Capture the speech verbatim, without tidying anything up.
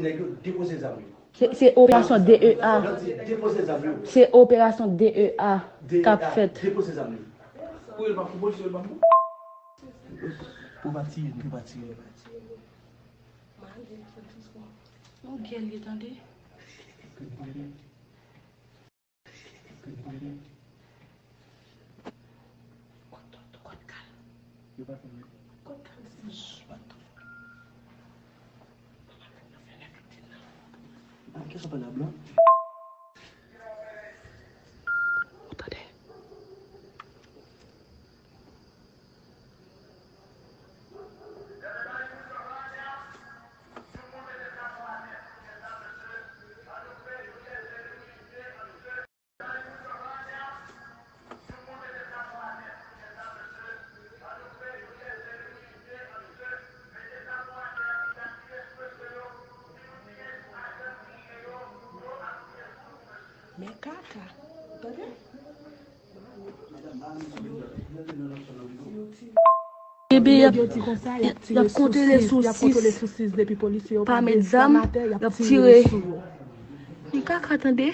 Nèg yo depoze zam yo. Se, se operasyon D E A. Bandi depoze zam yo. Se operasyon D E A k ap fèt. Depoze zam yo. Pou yo pa pou polisye yo ban pou. Pou pa tiye, pou pa tiye. Yon gèl ye tande. Men kaka. Tande? Ebyen, y ap, y ap kontwole sou sis, y ap kontwole sou sis depi polisye yo pa met zam, y ap tire sou yo. Men kaka, tande?